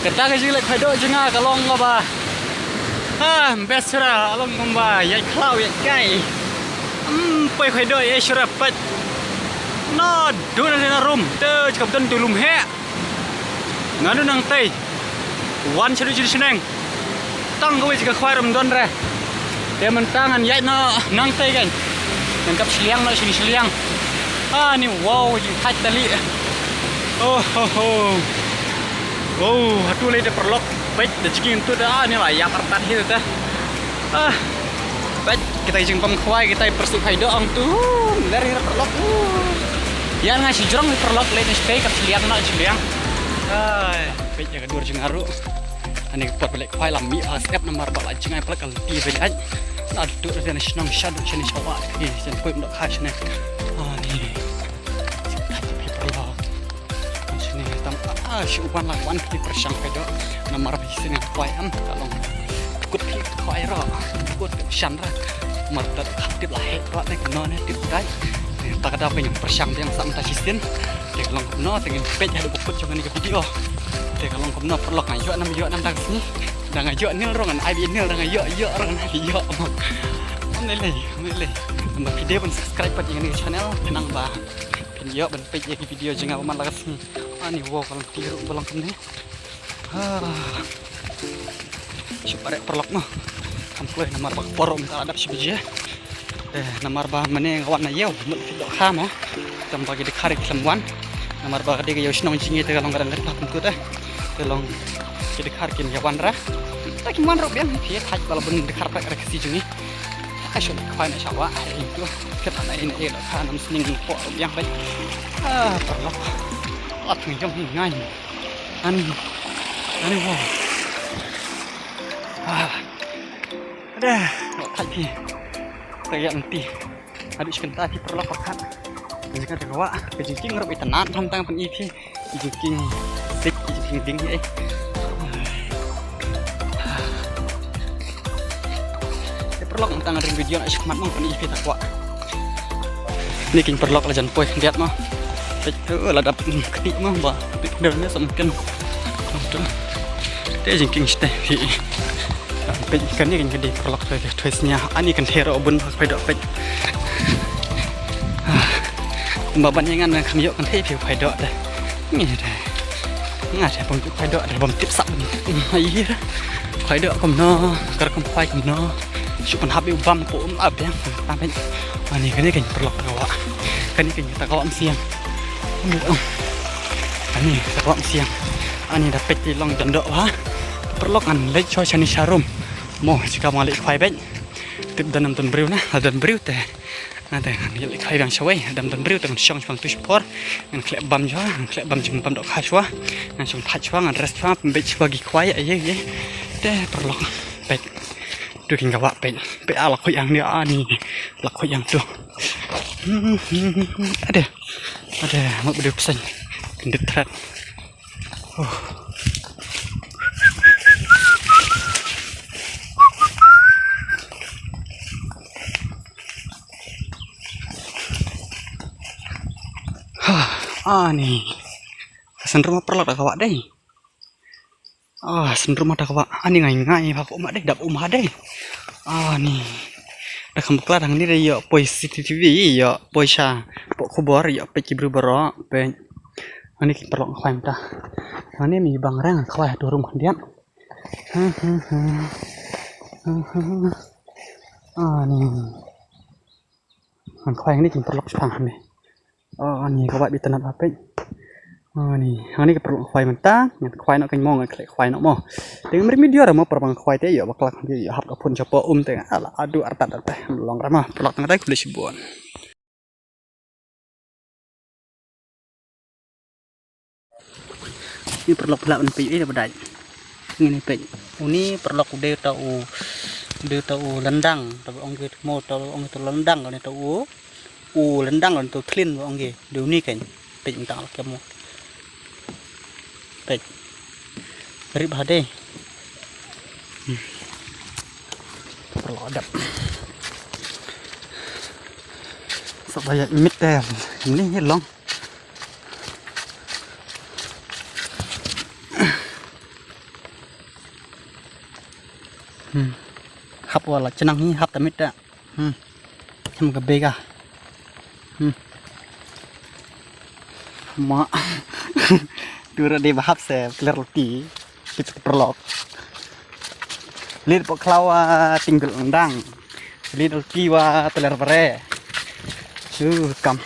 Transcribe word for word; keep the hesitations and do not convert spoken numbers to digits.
Kata ka jingleh khwai doh jong nga ka long kaba, ha, best shuwa, ka long kumba ïaid khlaw ïaid kai. Ym poi khwai doh ïa shuwa peit. Naduh na rum te jaka don tu lum heh. Naduh nangtei wan shaduh shaduh shnong. Tang kawei jaka khwai ram don re. Te mynta ngan ïaid noh nangtei kan. Ngan kap shiliang noh shini shiliang. Ah, ni wow, jingthait tali. Oh ho ho. Wow, hatu lei da paralok. Peit da jingim tu da, ah, ni la ïap artat hi da. Ah. Peit kita jingpang khwai, kita pyrsi khwai doh ong tu. Ler hi da paralok. Ïa nga shi jrong hi paralok lei ni stay kap shiliang noh shiliang. Ai, peit ïa ka dur jong nga ruh. Ani ka por ba leh khwai la mih ha step namar ba la jngai pyrlok ka lynti ba ïaid. Naduh na shnong shaduh shane shawa. Ki shen koi mdok ha shane. Ani. Phi paralok. Shane tam ah shu wan la wan ki pyrshang ka doh. Namar ba shisien khwai am ka long. Kut phi khwai ra. Kut shan ra. Mar ta khap tip la heh ra ne ka non ne tip dai. Ta ka da phi pyrshang biang sa mynta shisien. Te ka long kumno te ngin peit haduh ba kut jong kane ka video. Te ka long kumno paralok nga ïoh nam ïoh nam dang sni. Dang ïoh nil rong ngan ai bi nil dang ïoh ïoh rong ngan ïoh. Ym lei lei, ym lei lei. Ba phi dei ban subscribe pat ïa kane ka channel khnang ba phin ïoh ban peit ïa ki video jong nga ba man la ka sngi. Ani wow ka long ti ruh ba long kumne. Ha. Shu pare paralok mo. Kam kloi namar ba ka por um ta la dap shi baje. Eh, namar ba mane nga wan na ïew mut phi doh kha mo. Tang ba ki dkhar ki khlem wan. Namar ba ka dei ka ïew shnong jong ngi te ka long ka dang ka dkhar kumtu te. Ka long ki dkhar kin ïa wan ra. Ta kin wan ruh biang phi thait ba la bun dkhar pek ra ka si jong ngi. Ai shon khwai na shawa ai tu. Kata na in e doh kha nam sning ko ruh biang pek. Ah, paralok. Lat ngi jong ngi ngai. Ani. Ani wow. Ah. Ada. Thait phi. Ka ïa nti. Haduh shi kynta phi paralok pyrkhat. Jingkynta ka wa ka jingkieng ruh itynnad tang tang pyn-i phi. Jingkieng sik jingkieng ding eh. Te paralok tang ring video na shikmat mo pyn-i phi ta ka wa. Ni king paralok la jan poi khyndiat mo. Te la dap kti mo ba. Te ne sam ken. Te jingkieng shite phi. Peit kane kan ka dei paralok ka thoi snia ani kan thero bun bha khwai doh peit. Ba ban ïa ngan kham ïoh kan thei phi khwai doh te. Ngi te. Nga te pang khwai doh te bam tip sap. Ai. Khwai doh kumno, kar kum khwai kumno. Shu pynhap ïa u bam ko um ap ïa. Ta peit. Ani kane kan paralok ta ka wa. Kane kan ta ka wa msiang. Ani ta ka wa msiang. Ani da peit ti long jan doh wa. Paralok ngan leit sha shani sharum. Mo, jika ma leit khwai beit. Tip da nam don briew na, da don briew te. Nga te ngan leit khwai biang shawei, da nam don briew te ngan shong shong tu shipor. Ngan khleh bam shwa, ngan khleh bam jing bam doh kha shwa. Ngan shong thait shwa, ngan rest shwa, beit shwa ki khwai, aye, aye. Te paralok, beit. Tu king ka wa beit. Beit ala khoi ang ni ani. La khoi ang tu. Ade. Ade, mo bdu psen. Kendit thrat. Ani. Ka sendrum paralok da ka wa dei. Ah, sendrum da ka wa. Ani ngai ngai ba ka um dei, dap um dei. Ani. Da kham bakla dang ni dei ïoh poi C C T V, ïoh poi sha pok khubor, ïoh peit ki briew baroh, peit. Ani ki paralok khwai mynta. Ani mi bang rang khwai tu rum khyndiat. Ani. Ngan khwai ni ki paralok shipang ni. Ani ka wa bi tanat ba peit. Ani, ani ki paralok khwai mynta, ngan khwai noh kan mo ngan khleh khwai noh mo. Te ngam ri mi dior mo parabang khwai te ïoh bakla kan ïoh hap ka phun chapo um te ala adu artat te long rama paralok tang dai kuli shibun. Ni paralok pla ban pei eh da badai. Ngini pei. Uni paralok u dei ta u dei ta u landang, ta ong ki mo ta ong ki ta landang ni ta u u landang ni ta u thlin ong ki. Dei uni kan pei mynta la kemo. Pei. Rip hade. Paralok dap. Sa ba ïa mit te ni long. Hmm. Hap wala chnang hi hap tamit ta. Hmm. Cham ka bega. Hmm. Ma. Tura de bahap se clear ti. Tip perlok. Lit pok klawa tinggul undang. Lit ulti wa teler bare. Uh, kam.